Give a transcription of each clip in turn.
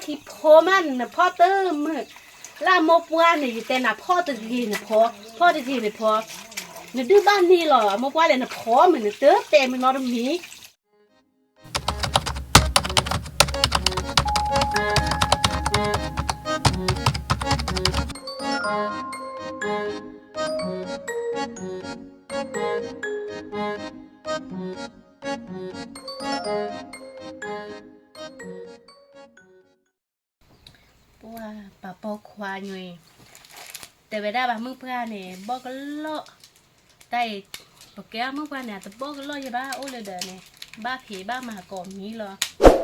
က့ၤဖီမး နဖီတမုာ်, လၢအမိၢ်ပှၢ်န့ၣ် ယတဲနၤဖီတဂ့ၤနဖီ, ဖီတဂ့ၤနဖီ, နဒုးဘၣ်န့ၢ်လီၤ အမိၢ်ပှၢ်လဲၣ် နဖီမုာ် နတတဲမုာ်နီတမံၤ. ပှၤပာ်ပိာ်ခွါညါအံၤ, တဲဝဲဒၣ်ဘၣ်မုၢ်ပှၢ်န့ၣ် ဘီၣ်ကလီၢ်, တၢ်အံၤ, ပကဲအမုၢ်ပှၢ်န့ၣ် အတဘီၣ်ကလီၢ်ယဲဘၣ် အိၣ်လၢဒၢးန့ၣ်, ဘၣ်ဖံးဘၣ်မၤကိးမံၤလီၤ,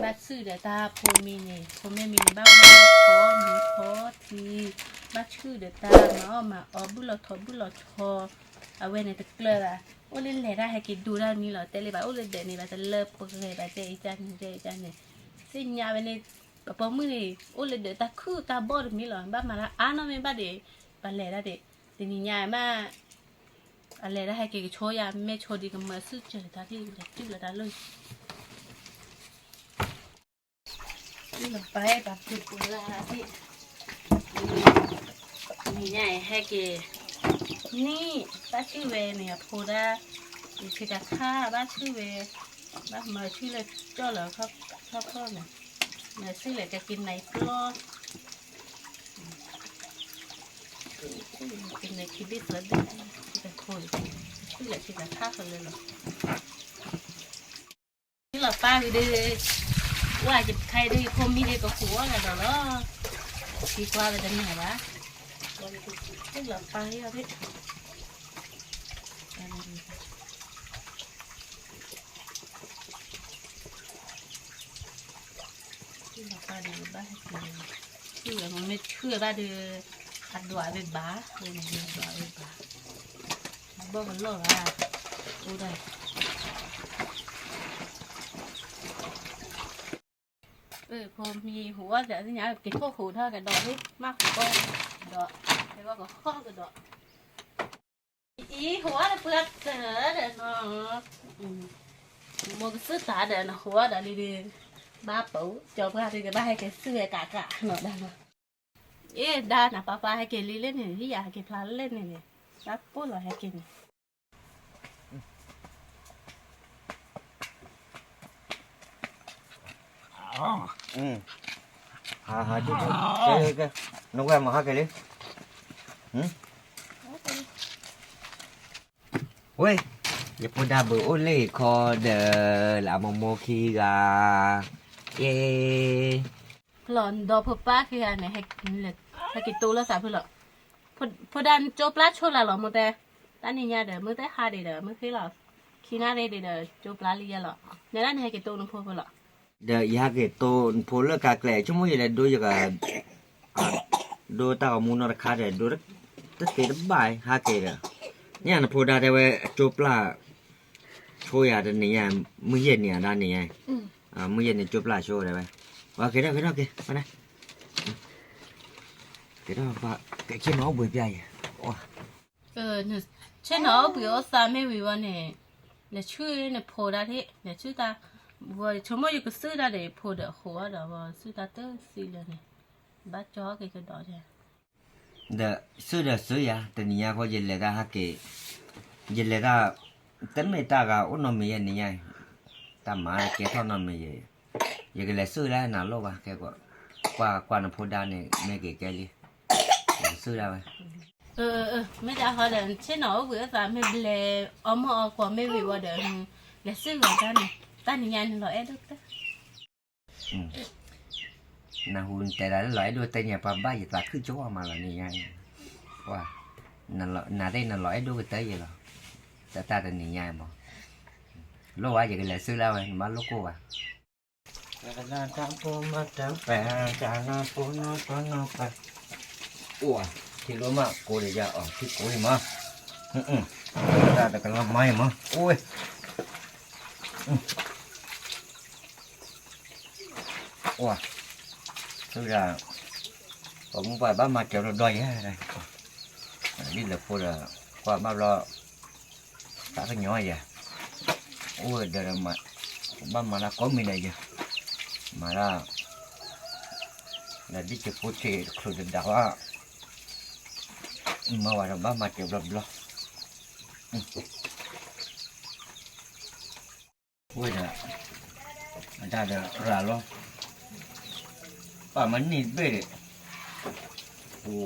ဘၣ်ဆူၣ်ဒီးတၢ်ဖိမံၤန့ၣ် ဖိမ့ၢ်မံၤန့ၣ် ဘၣ်ဝဲထီမံၤထီထံ, ဘၣ်ဆူၣ်ဒီးတၢ်မၤအီၣ်မၤအီဘုၣ်လီၤထီဘုၣ်လီၤထီ, အဝဲန့ၣ်တကျၢၤဘၣ်, အိၣ်လၢလဲၤတၢ်ဟဲက့ၤဒိတၢ်မံၤလီၤ, တဲလၢၤဘၣ်အိၣ်လၢဒၢးန့ၣ် ဘၣ်တလၢပှဲၤဘၣ် တဲအံၤတၢ်န့ၣ် တဲအံၤတၢ်န့ၣ်, သ့ၣ်ညါဝဲန့ၣ်, ပပိာ်မုၣ်န့ၣ် အိၣ်လၢဒၢးတၢ်ခုၣ်တၢ်ဘီၣ်တမံၤလီၤ, ဘၣ်မၤတၢ်အါနီၢ်မ့ၢ်ဘၣ်ဒံး, ပလဲၤတၢ်ဒံး, တနံၤညါမး အလဲၤတၢ်ဟဲက့ၤကဆိယၤ မ့ၢ်ဆိဒံးကမၢဆူၣ်စၢၤတၢ်သ့ၣ် ကတူၢ်လၢတၢ်လီၢ်, လီၤပာ်ပာ်ဖုပူၤလၢသ့ၣ်, နံၤညါအံၤဟဲက့ၤ, နံၣ်, ဘၣ်ဆူၣ်ဝဲန့ၣ် အဖိဒၣ်, ယဆံးတၢ်ခါဘၣ်ဆူၣ်ဝဲ, ဘၣ်မၢဆူၣ်လၢကၠီၣ်လၢခီၣ်ဖီၣ်န့ၣ်, မၢဆူၣ်လၢကက့ၤနံၤပျီ ကန့ၣ်ခံဘ့ၣ်သၢဘ့ၣ်, ဆံတခိၣ်, ဆူၣ်လၢဆံတခါဃီလၢလီၤ, လီၤပာ်ဝံၤဒီး, ဝဲယခါအံၤဒီး ယဖိမံၤဒီးကဃိးအီၣ်ကဒီးလီၤ, သံကွၢ်ဝဲတန့ၢ်ဘၣ်, လီၤပာ်အီၤသ့ၣ် ဘၣ်ဟဲက့ၤ, ဆူၣ်ဝဲမ့ၢ်ဆူၣ်ဝဲဘၣ်ဒီး, အဒွးဝဲဘၣ်, ဝဲန့ၣ်အဒွးဝဲဘၣ်, ဘီၣ်ကလီၢ်ဘၣ်, အိၣ်ဒၣ်, ဖိမံၤဟူးအီၣ်သ့ၣ်ညါ က့ၤထိၣ်ဟူးထီၣ်ကဒီးလံ မ့ၢ်ဃီကဒီး, ကဲဝဲကဟီၣ်ကဒီး အံၤ ဟူးအီၣ်တပှၢ်တၢၢ်ဒီးနီၤ, မိၢ်ကစုၣ်သးဒီးနဟူးအီၣ်ဒီးလံဒီး, ဘၣ်ပူၤ ကၠီပှၢ်ဒီး ကဘၣ်ဟဲက့ၤစုၣ်ဝဲကးကးနီၤဒၣ်နီၤ, အ့ ဒါနၤပၢ်ပၢ်ဟဲက့ၤလံလဲၣ်န့ၣ် ဟံၣ်ယၤဟဲက့ၤဖျါလဲၣ်န့ၣ်န့ၣ်, ဘၣ်ပိၢ်လီၤဟဲက့ၤန့ၣ် ဟးဟးကဲကဲ, နဝဲမၤဟးက့ၤလံ, ဝဲ, ယဖိဒါဘုးအိၣ်လၢခီဒီး လၢအမိၢ်မိၢ်ခံဂၤ, အ့, လီၤဒီးဖိပၢ်ခံဂၤန့ၣ်, ဟဲက့ၤတိၢ်လိာ်သးဖုလီၤ, ဖိဒါနကၠိပျၢ်ဆိလၢ်လီၤ မိၢ်တဲ, တၢ်နံၤညါဒီး မုၢ်သ့ၣ်ဟါဒံးဒီး မုၢ်သ့ၣ်လီၤ, ခံနၣ်ရံၣ်ဒံးဒီး ကၠိပျၢ်လံယဲလီၤ, နဲဒၣ်နဟဲက့ၤတိၢ်နဖိဖုလီၤ, ဒီးယဟဲက့ၤတိၢ်နဖိလၢကါကျဲ ဆိကမိၣ်ယလဲၤဒိယက ဒိတၢ်ဂီၤမူနီတခါဒီး ဒိတသ့တဘၣ် ဟးက့ၤဒီး, န့ၣ်နဖိဒါတဲဝဲ ကၠိပျၢ်ဆိယၤတနံၤညါ, မုၢ်ယဲၢ်နံၤအဒၣ်နံၤညါ, မုၢ်ယဲၢ်နံၤကၠိပျၢ်ဆိတဲဝဲ, က့ၤထီၣ်က့ၤထီၣ်က့ၤ, က့ၤထီၣ်, ကဆ့ၣ်နီၤအိၣ်ဘှံးပျၢ်ယၤ, ဆ့ၣ်နီၤအိၣ်ဘှံးအိၣ်သါမ့ၢ်ဝံၤဝဲန့ၣ်, လဲၤဆူၣ်နဖိဒါထံၣ် လဲၤဆူၣ်တၢ်, ဝဲဆိကမိၣ်ယကစုၣ်တၢ်ဒီး ဖိဒီးအဃိဒီး ဝဲစုၣ်တၢ်တသံလၢာ်န့ၣ်, ဘၣ်ကၠီက့ၤကဒီးဒဲး ဒီးစုၣ်ဒီးစုၣ်ယၤ တနံၤညါဃီ ယလဲၤတၢ်ဟးက့ၤ, ယလဲၤတၢ်, တမ့ၢ်တၢ်ဂၤအိၣ်နီတမံၤယဲန့ၣ်ညါ, တၢ်မၤကဲထီၣ်နီတမံၤယဲ, ယကလဲၤစုၣ်လၢနၤလိၣ်ဘၣ် ကဲ, ကွၢ်ကွၢ်နဖိဒါန့ၣ် မ့ၢ်က့ၤကဲလံ, စုၣ်ဒၣ်ဝဲ, မ့ၢ်တၢ်ဃီဒီး ဆ့ၣ်နီၤအိၣ်ဘှံးအိၣ်သါမ့ၢ်ဘျဲး, အီၣ်မ့ၢ်အီကွီၢ်မ့ၢ်ဝံၤဝဲဒီး, လဲၤစုၣ်ဂီၤတၢ်န့ၣ်, တၢ်နံၤညါန့ၣ်လီၤအဲၣ်ဒိၣ်ကတၢၢ် နဟူနတဲဒၣ်လၢလီၤအဲၣ်ဒိၣ်တဲညါ ပှၤဘၣ်ယသးခုကၠီမးလီၤန့ၣ်ညါ, ပှၤ, နသ့ၣ်နလီၤအဲၣ်ဒိၣ်ကတၢၢ်ယဲလီၤ, တၢ်တၢ်တနံၤညါမး, လိၣ်ဝဲယကလဲၤစုၣ်လၢဝဲ နဘၣ်လိၣ်ကိၢ်ဘၣ်, တၢ်ဖိမတၢ်ပဲာ် တၢ်နဖိနီၢ်တီနီၢ်ပဲာ်, အိၣ်, ထံလိမး ကိးဒီးယၤအီၤ ထံကိးအံၤမး, တၢ်တကလီၤမါအံၤမး အိၣ်ဝဲ အိၣ်, သုဒၣ်, ပှၤမူပှၤဘၣ်မၤစၢၤဒီးဒီယဲ, ဒ်လဲၣ်ဖိဒီး, ကွၢ်ဘၣ်ဘျီ, သးကညီၤယဲ, အိၣ်ဝဲဒီး, ဘၣ်မၤလၢကိးမံၤဒီးယဲ, မၤလၢ ဒီးဒ်က့ၤဖိဆ့းတချုးတဒၣ်ဘၣ်, မၤဝဲဒီးဘၣ်မၤစၢၤဘျီဘျီ, ဝဲဒီး, အတၢ်ဒီးရၤလီၤ, ပာ်မၤန့ၢ်တဘ့ၣ်ဒီး, အိ,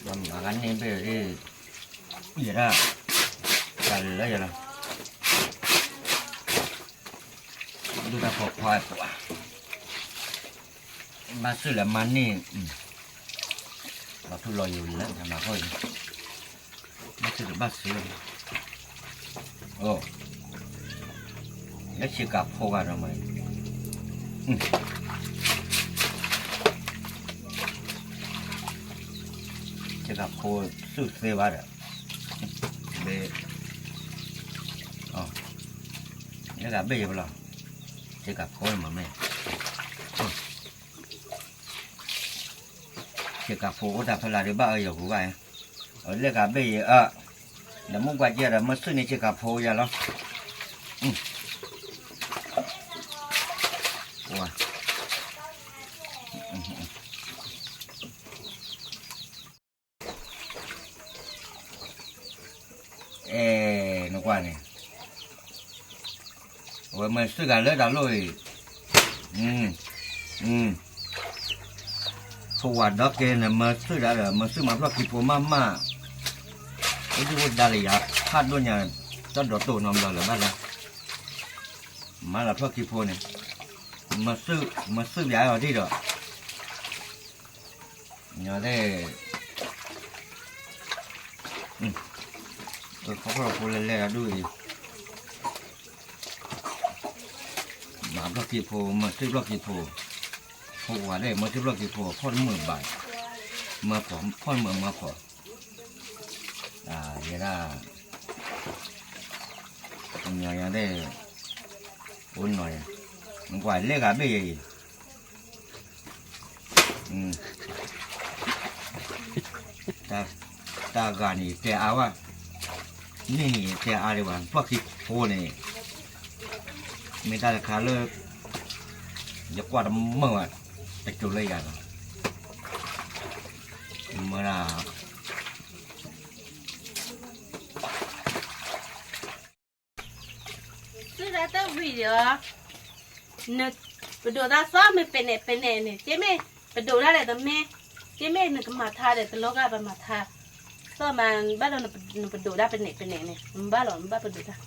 မၤဂၤန့ၢ်ဘ့ၣ်ဒီး, ယဲဒၣ်, တၢ်လၢယလီၤ ဒုၣ်တၢ်ဖီခွါပှၤ, ဘၣ်စုၣ်လၢမၤန့ၢ်, လီၤထူလီၤယိာ်လၢမၤဖီၣ်အံၤ, ဘၣ်စုၣ်တဘၣ်စုၣ်, အိ, လၢဆ့ကၤဖိဂၤဒီးမး, ဆ့ကၤဖိစုၣ်သ့ဘၣ်ဒီး, ဘ့ၣ်, လၢဂၤဘ့ၣ်ယၤပလီၤ, ဆ့ကၤဖိမ့ၢ်မ့ၢ် ဆ့ကၤဖိအိၣ်တၢ်ဖဲလၢဒုးဘၣ်အၢယီၤပူၤဘၣ်, လၢဂၤဘ့ၣ်ယၤအၢ, ဒီးမုၢ်ကွၢ်ကဲဒီးမ့ၢ်စုၣ်န့ၢ်ဆ့ကၤဖိယၤလီၤ, အဲ, နကွၢ်န့ၣ်, အဝဲမ့ၢ်စုၣ်ဂၤလၢတၢ်လိၣ်အံၤ, ဖိဝၤဒီကဲန့ၣ် မ့ၢ်စုၣ်ဒၣ်ဒီး မ့ၢ်စုၣ်မၤဖျီၣ်ခံဖိမးမး, အိၣ်ဒံးအိၣ်ဒါလၢယၤဖးဒိၣ်ညါ, တၢ်ဒိးတိၢ်နီတဘျီလၢၤဘၣ်လၢ, မၤလၢဖျီၣ်ခံဖိန့ၣ်, မ့ၢ်စုၣ်ပျးအီၤဒံးဒီး ညီသ့ၣ်, ခီဖျိဖိလဲၤလဲၤဒၣ်ဒူၣ်အံၤ, မၤဖျီၣ်ခံဖိ မ့ၢ်စုၣ်ဖျီၣ်ခံဖိ, ဖိဝၤသ့ၣ် မ့ၢ်စုၣ်ဖျီၣ်ခံဖိ ဖီၣ်တမုာ်ဘၣ်, မၢဖီၣ်, ဖီၣ်တမုာ်မၢဖီၣ်, ယဲဒၣ်, ညီသ့ၣ်, အိၣ်နီၤယၤ, နကွၢ်လၢဂၤဘ့ၣ်ယၤအံၤ တၢ်ဂၤန့ၣ် ယတဲအါဝဲ, န့ၣ်န့ၣ် ယတဲအါဒံးဘၣ် ဖျီၣ်ခံဖိန့ၣ်, မ့ၢ်တၢ်တခါလၢ ယကွၢ်တမုာ်ဘၣ်, တစိၤလၢယၤလီၤ, မ့ၢ်ဒၣ် သုဒၣ်တဝံၤဒီး, ပဒိၣ်တၢ်သီမ့ၢ်ပဲာ်နဲၣ်ပဲာ်နဲၣ်န့ၣ် ကမ့ၢ်ပဒိၣ်တၢ်လဲၣ်တမ့ၢ်, ကမ့ၢ်နကမၤထါဒီးတလီၤဂာ်ပမၤထါ, သီမးဘၣ်ဒီးနပဒိၣ်တၢ်ပဲာ်နဲၣ်ပဲာ်နဲၣ်န့ၣ် နဘၣ်လီၤ နဘၣ်ပဒိၣ်တၢ်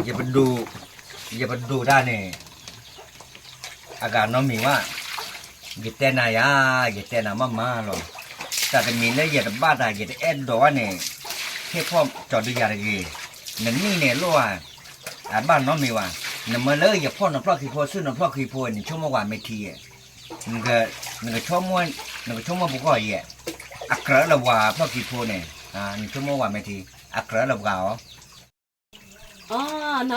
ယပဒိၣ်, ယပဒိၣ်တၢ်န့ၣ် အဂၤနီတမံၤဘၣ်, ယတဲနၤယၤ, ယတဲနၤမးမးလီၤ, တၢ်တမံၤလၢယတဘၣ်တၢ် ယတအဲၣ်ဒိးဘၣ်န့ၣ်, ဟ့ၣ်ဖီၣ်ကၠီၤဒုယၤတဂ့ၤ, နနံၣ်န့ၣ်လိၣ်ဧါ, အဘၣ်နီတမံၤဘၣ်, နမ့ၢ်လၢယဖီၣ်နဖျီၣ်ခံဖိ စုၣ်နဖျီၣ်ခံဖိ နဆိကမိၣ်ကွၢ်မ့ၢ်ထံဧါ, နက, နကဆိကမိၣ်ပဂီၢ်ယဲ, အကြၢးလၢပှၤဖျီၣ်ခံဖိန့ၣ်, နဆိကမိၣ်ကွၢ်မ့ၢ်ထံ, အကြၢးလၢပှၤအီၤ အီ,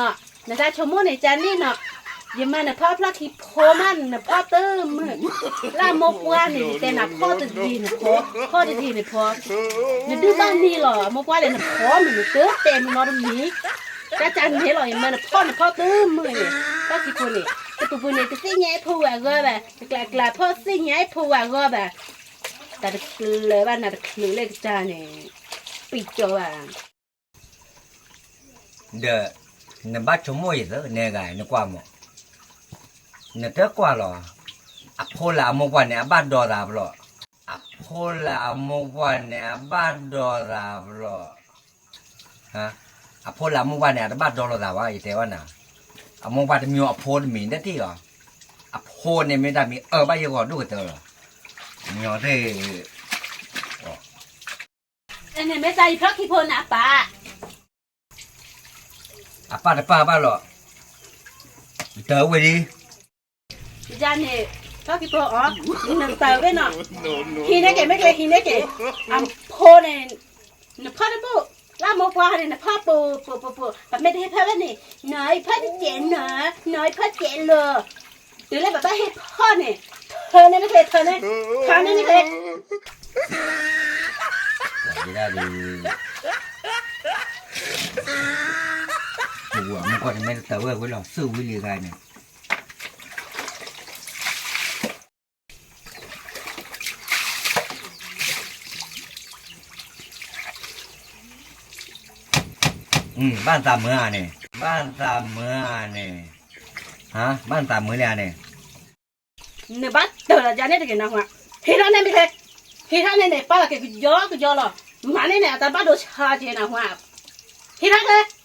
နတၢ်ဆိကမိၣ်န့ၣ် ကန့ၣ်နီၤ, ယမၤနဖီၣ်ဖျီၣ်ခံဖိမး နဖီၣ်တမုာ်, လၢအမိၢ်ပှၢ်န့ၣ် ယတဲနၤဖီၣ်တဂ့ၤနဖီ, ဖီၣ်တဂ့ၤနဖီ, နဒုးဘၣ်န့ၢ်လီၤ အမိၢ်ပှၢ်လဲၣ်နဖီမုာ် နတတဲမုာ်နီတမံၤ, တၢ်ကန့ၣ်လီၤ ယမၤနဖီၣ်နဖီၣ်တမုာ်န့ၣ်, ဖျီၣ်ခံဖိန့ၣ် တပူၤပူၤန့ၣ် တသ့ၣ်ညါအဖိဝဲအဂီၢ်ဘၣ်, တကျးကျးဖီၣ်သ့ၣ်ညါအဖိဝဲအဂီၢ်ဘၣ်, တၢ်တချုးလၢၤဘၣ် နၤတချုးလၢကစၢ်န့ၣ်, ပံကၠီဘၣ် ဒီး နဘၣ်ဆိကမိၣ်ယသၢ နဲဂၤ နကွၢ်မး, နတကွၢ်လီၤ, အဖိလၢအမိၢ်ပှၢ်န့ၣ် အဘၣ်ဒီသးပလီၢ်, အဖိလၢအမိၢ်ပှၢ်န့ၣ် အဘၣ်ဒီသးပလီၢ်, အဖိလၢအမိၢ်ပှၢ်န့ၣ် အတဘၣ်ဒီလိာ်သးဘၣ် ယတဲဘၣ်နၤ, အမိၢ်ပှၢ်တမံၤအဖိတမံၤတထံၣ်လီၤ, အဖိန့ၣ်မ့ၢ်တၢ်မံၤအၢဘၣ်ယဂီၢ်ဒိၣ်ကတၢၢ်လီၤ, ညီသ့ၣ် န့ၣ်မ့ၢ်သးယဖျီၣ်ခံဖိန့ၣ်အပၢ်, အပၢ်တပၢ်ဘၣ်လီၤ, တၢ်ဝဲဒၣ်, ယၤန့ၣ်, ဖျီၣ်ခံဖိအီၤ, နတၢ်ဝဲနီၤ, ဟံးန့ၢ်က့ၤ မ့ၢ်က့ၤ ဟံးန့ၢ်က့ၤ, အဖိန့ၣ်, နဖီၣ်တဘူၣ်, လၢမိၢ်ပှၢ်န့ၣ် နဖီၣ်ပူၤပူၤပူၤပူၤ, ပမ့ၢ်တဟ့ၣ်ဖီၣ်ဝဲန့ၣ်, နအံၤဖီၣ်တကဲးနၤ, နအံၤဖီၣ်တကဲးလၢၤ တုၤလၢပဘၣ်ဟ့ၣ်ဖီၣ်န့ၣ်, ထၢန့ၢ်မ့ၢ်ချ့ ထၢန့ၢ်, ထၢန့ၢ်မ့ၢ်ချ့, ဝဲဒၣ်ဒီး, ပဝဲမ့ၢ်ကွၢ်န့ၣ် မ့ၢ်တတၢ်ဝဲဝဲလီၤ သုးဝံၤလံဂၤန့ၣ်, ဘၣ်သးမုာ်ဧါန့ၣ်, ဘၣ်သးမုာ်ဧါန့ၣ်, ဟါ, ဘၣ်သးမုာ်လံဧါန့ၣ်, နဘၣ်တၢၢ်လီၤယၤန့ၣ်တဂ့ၤနၢ်ဟူဧါ, ဟ့ၣ်ထီၣ်န့ၢ်မ့ၢ်လဲၣ်, ဟ့ၣ်ထီၣ်န့ၢ်န့ၣ် ပာ်လီၤက့ၤကယီကယီလီၤ, မၤန့ၢ်န့ၣ် အတၢ်ဘၣ်ဒိဆါက့ၤနၢ်ဟူဧါ, ဟ့ၣ်ထီၣ်က့ၤ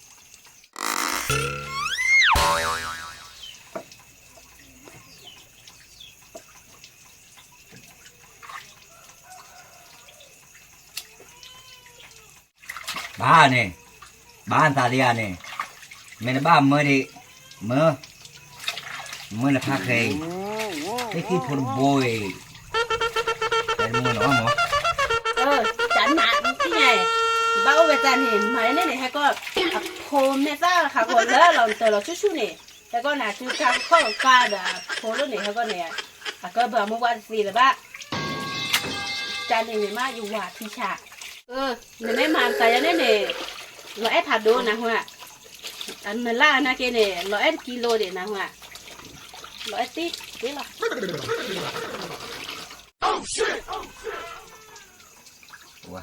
ဘၣ်န့ၣ်, ဘၣ်သးလံဧါန့ၣ်, မ့ၢ်နဘၣ်မၢဒံး, မၢ, မၢနဖါဃဲအံၤ, ဟ့ၣ်ခံဖိတဘိအံၤ, မၢနမၢ, တၢ်နးသ့ၣ်ညါ, ဘၣ်အိၣ်ဝဲတၢ်န့ၣ် မၤန့ၢ်န့ၣ် ဟဲကီၢ်, အဖိမဲာ်သၣ်ဟးဂီၤလၢလီၤတၢ်လီၤဆူၣ်ဆူၣ်န့ၣ်, ဟဲကီၢ်န့ၣ် အစုခါခီၣ်ကါဒီးအဖိလိၣ်န့ၣ် ဟဲကီၢ်န့ၣ်, အကၢဘၢအမိၢ်ပှၢ်တသ့လၢၤဘၣ် တၢ်န့ၣ်န့ၣ်မး ယဝၤထံဆး, နမ့ၢ်မၤသးယၤန့ၣ်န့ၣ်, လီၤအဲၣ်ဖးဒိၣ်နၢ်ဟူဧါ, နလၢ်နာ်က့န့ၣ် လီၤအဲၣ်တကံလိၤဒံးနၢ်ဟူဧါ, လီၤအဲၣ်တ့ၢ်တ့ၢ်လီၤ. ဝါ,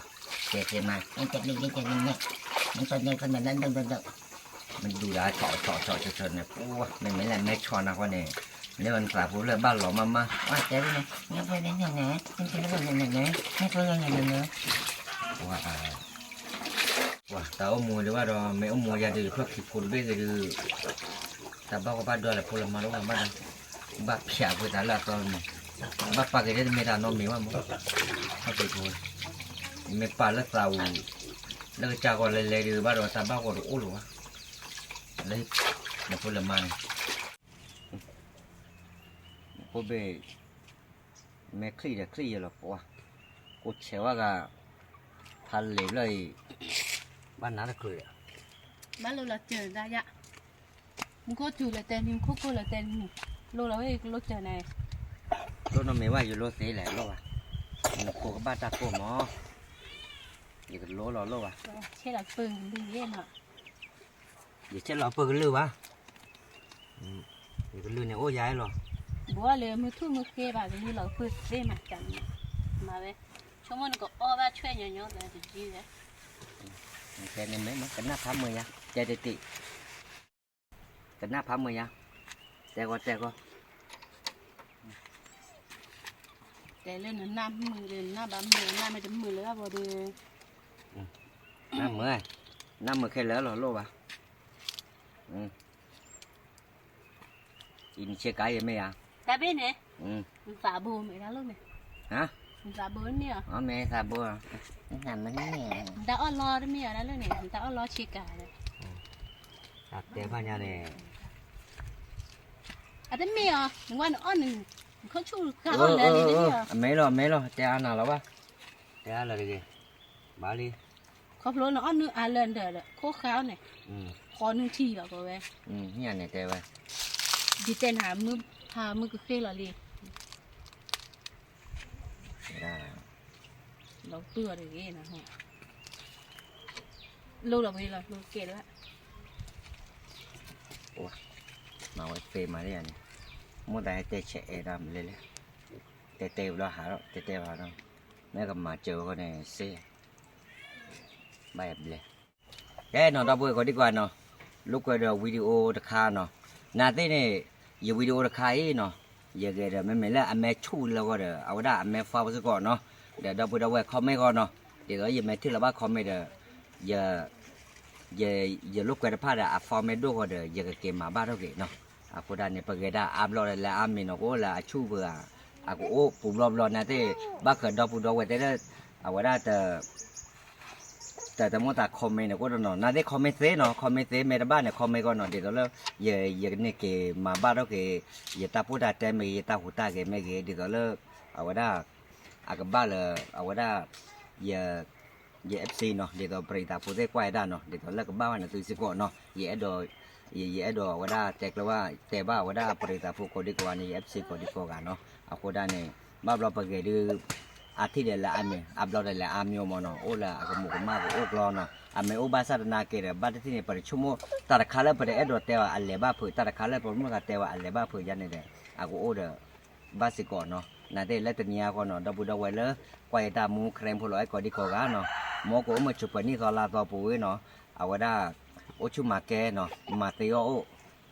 တဲတဲမး, မ့ၢ်ဒူဒၣ် ဆီဆီဆီဆီန့ၣ်, ပူၤ, မ့မ့ၢ်လၢမဲဆီဆီဆီဆီန့ၣ် ပူၤ, မ့ၢ်မ့ၢ်လၢမဲဆီနၢ်ဟူန့ၣ်, မ့ၢ်ဝဲနသးဖိလၢဘၣ်လီၤမးမး, ဝါ, တဲဝဲန့ၣ်, မ့ၢ်ဝဲန့ၣ်န့ၣ်, မ့ၢ်ဝဲန့ၣ်န့ၣ်, ဝါ, ဝါ, တၢ်အိၣ်မူဒံးဘၣ်ဒီး မ့ၢ်အိၣ်မူယၤဒုး ဖျီၣ်ခံဖိတဘ့ၣ်ဂ့ၤဒုး တၢ်ဘၣ်ကီဘၣ်ဒိလၢဖိလၢမါတအိၣ်ဘၣ်ဒီး, ဘၣ်ဖျးကွံာ်သးလၢအသီမး, ဘၣ်ပာ်က့ၤဒ်တမ့ၢ်တၢ်နီတမံၤဘၣ်မး, ဟီၣ်က့ၤဖိ, မ့ၢ်ပာ်လၢသးအူ, လၢကစၢ်ဂီၤလဲၤလဲၤဒုးဘၣ်ဒီး တၢ်ဘၣ်ဂီၤတအိၣ်လၢၤဘၣ်, လၢဖိလၢမါန့ၣ်, ဖိဘ့ၣ် မ့ၢ်ချံၣ်ဒီးချံၣ်ယဲလီၤပှၤ, ကိးဆဲးဝဲဂၤ, ဖးလဲၤဘျီအံၤ, ဘၣ်နါတချုးဒီး, ဘၣ်လိၣ်လီၤစၢၤဒၣ်ယၤ, မူခိၣ်စူၤလၢတဲနံၤ မူခိၣ်ကိၢ်လၢတဲနံၤ, လိၣ်လီၤဝဲယကလိၣ်စၢၤနၤ, လိၣ်နီတမံၤဘၣ် ယလိၣ်သ့လဲၣ်လိၣ်ဘၣ်, နဖိကဘၣ်တၢ်ကိၢ်မး, ယကလိၣ်လီၤလိၣ်ဘၣ်, ဆဲးလီၤပၢၢ်ကလုၢ်ယဲနီၤ ယဆဲးလီၤပၢၢ်ကလုၢ်ဘၣ်, ယကလုၢ်န့ၣ်အိၣ်ယၤလီၤ, ဘိးလၢမုၢ်ထူၣ်မုၢ်ဃ့ဘၣ် ကလုၢ်လီၤပၢၢ်သ့မးတၢ်န့ၣ်, မၤဝဲ, ဆိကမိၣ်နကအီၣ်ဘၣ်ဆွဲၣ်ညီညီသးတယုၢ်ဝဲ, တဲန့ၣ်မ့ၢ်မး ကနၣ်ဖးမုာ်ယၤ တဲတ့ၢ်တ့ၢ်, ကနၣ်ဖးမုာ်ယၤ, တဲဂီၤတဲဂီၤ တဲလၢနနၢ်မုာ်ဒီး နနၢ်ဘၣ်မုာ် နနၢ်မ့ၢ်တမုာ်လၢၤဘၣ်ဘိဒီး, နၢ်မုာ်, နၢ်မုာ်ခဲလၢာ်လီၤလိၣ်ဘၣ်, အံၤနဆ့ကၤယဲမ့ၢ်ဧါ, တၢ်ဘ့ၣ်န့ၣ်, နသးဘိမ့ၢ်တၢ်လိၣ်န့ၣ်, နသးဘိတမ့ၢ်ဧါ, မ့ၢ်သးဘိ, နတၢ်အီၣ်လီတမ့ၢ်ဧါတၢ်လိၣ်န့ၣ် နတၢ်အီၣ်လီဆ့ကၤ, တၢ်တဲဖးညါန့ၣ် အတမ့ၢ်အီၤ နဝဲနအီၣ်နုၢ်, နခိၣ်ဆူၣ်ကါအီၣ်လၢန့ၣ်တမ့ၢ်အီၤ, အမဲလီၤ အမဲလီၤ တဲအါနၤလီၤဘၣ်, တဲအါလၢတဂ့ၤ, ဘၣ်လံ, ခီဖျိနအီၣ်နုၢ်အါလၢနဒီး ခိၣ်ဃါအီၣ်န့ၣ်, ဃီနုၢ်ထံလီၤကဝဲ, န့ၣ်တဲဝဲ, ဒ်တဲနၤ မုၢ်ဖးမုၢ်ကဃ့ၢ်လီၤလံ လီၤပုၢ်အီၤတဂ့ၤ, လိၣ်လီၤဝဲလီၤ လိၣ်ကဲလၢၤဘၣ်, မၤဝဲသ့မၤဒ်ယၤန့ၣ်, မိၢ်သးဟဲတဲဆဲးအဲၣ်ဒၣ်မလဲၣ်လဲၣ်, တဲတဲဘျီဟးထီၣ် တဲတဲဘၣ်ဒီး, မ့ၢ်ကမၤစၢၤဝဲဃီန့ၣ်စ့ ဘၣ်ယဘျဲၣ်, ကဲနီၤ ဒီပုၢ်ဝဲၢ်ကိးဒံကိးဂၤနီၤ, လိာ်ကွဲဒီး video တခါနီၤ, နာ်သ့ၣ်န့ၣ်, ယ video တခါအံၤနီၤ, ယဂဲၤဒီး မ့မ့ၢ်လၢအမဲဆူၣ်လၢဂီၢ်ဒီး အဝဲဒၣ်အမဲ file စ့ၢ်ကီးနီၤ, ဒီးဒီပုၢ်ဒီဝဲၢ် comment ဂီၢ်နီၤ, ဒ်သိးယမဲထံၣ်လီၤဘၣ် comment ဒီး ယလိာ်ကွဲတဖၣ်ဒီး အ file မ့ၢ်ဒိၣ်ဃီဒီး ယကက့ၤမၤဘၣ်ထီၣ်က့ၤနီၤ, အဃိဒၣ်န့ၣ် ပဂဲၤဒၣ်အါဘျီဒီးလၢအါမံၤနီၤ ကအိၣ်လၢအဆူၣ်ပှၤ, အကအိၣ်ပူၤဘျီဘျီနာ်သ့ၣ်, ဘၣ်ဃးဒီပုၢ်ဒီဝဲၢ်သ့ၣ်လၢ, အဝဲဒၣ် တၢ်တမိၣ်သး comment န့ၣ် ကအိၣ်တနီၤ နာ်သ့ၣ် comment သ့နီၤ comment သ့ မ့ၢ်တဘၣ်န့ၣ် comment ကီးနီၤ ဒ်သိးလၢ, ယကန့ၢ်က့ၤမၤဘၣ်ထီၣ်က့ၤ, ယတၢ်ပိၢ်တၢ်တဲမ့ၢ်ဂ့ၤ ယတၢ်ဟူးတၢ်ဂဲၤမ့ၢ်ဂ့ၤ ဒ်သိးလၢ, အဝဲဒၣ်, အကဘၣ်လၢ, အဝဲဒၣ်, ယ, ယ FC နီၤ ဒ်သိးပရံးသးဖိသ့ၣ်ကွၢ်ယဒၣ်နီၤ ဒ်သိးလၢကဘၣ်ဝဲန့ၣ်သုစ့ၢ်ကီးနီၤ ယအဲၣ်ဒိး ယအဲၣ်ဒိးအဝဲဒၣ်တဲကျၢၤဘၣ် တဲဘၣ်အဝဲဒၣ်ပရံးသးဖိကိးဒံကိးဂၤန့ၣ် ယ FC ကိးဒံကိးဂၤနီၤ အဃိဒၣ်န့ၣ်, ဘၣ်ဘျီပဂဲၤဒုး, အါထံၣ်ဒီးလၢအါမံၤ အါဘျီဒီးလၢအါမံၤမ့ၢ်နီၤ အိၣ်လၢအကမူးကမၣ်ကအိၣ်ကျီနီၤ အမ့ၢ်အိၣ်ဘၣ်ဆၣ်သနာ်က့ဒီး ဘၣ်တထံၣ်န့ၣ် ပတဆိကမိၣ် တၢ်တခါလၢပတအဲၣ်ဒိးတဲအီၤအလဲၤဘၣ်ဖုး တၢ်တခါလၢပမိၣ်သးတဲအီၤအလဲၤဘၣ်ဖုးယါန့ၣ်ဒီး, အကအိၣ်ဒီး ဘၣ်စ့ၢ်ကီးနီၤ နာ်သ့ၣ်လၢတနံၤအံၤဃီနီၤ ဒီပုၢ်ဒီဝဲၢ်လၢ, ကွၢ်ယတၢ်မူ ခရံာ်ဖိလီၤအဲၣ်ကိးဒံကိးဂၤနီၤ, မ်ကအိၣ်မုာ်ဆိးပှဲၤနံၣ်သီလါသီပူၤဝဲနီၤ, အဝဲဒၣ်, အိၣ်ဆူၣ်မၤကဲနီၤ မၤသ့အီၣ်အိၣ်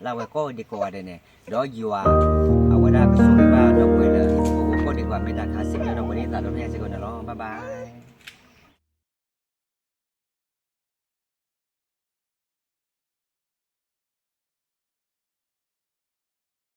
လၢအဝဲကိးဒံကိးဂၤဒဲးန့ၣ် ဒီးယွၤ အဝဲဒၣ်ကဆိၣ်ဂ့ၤဘၣ်ဒီပုၢ်ဝဲၢ်လၢ ပအိၣ်ကိးဒံကိးဂၤ မ့ၢ်တၢ်ခါဆံးလၢဒီပုၢ်ဝဲၢ်သးဒီဖျၢၣ်ညါစ့ၢ်ကီးန့ၣ်လီၤ. Bye bye.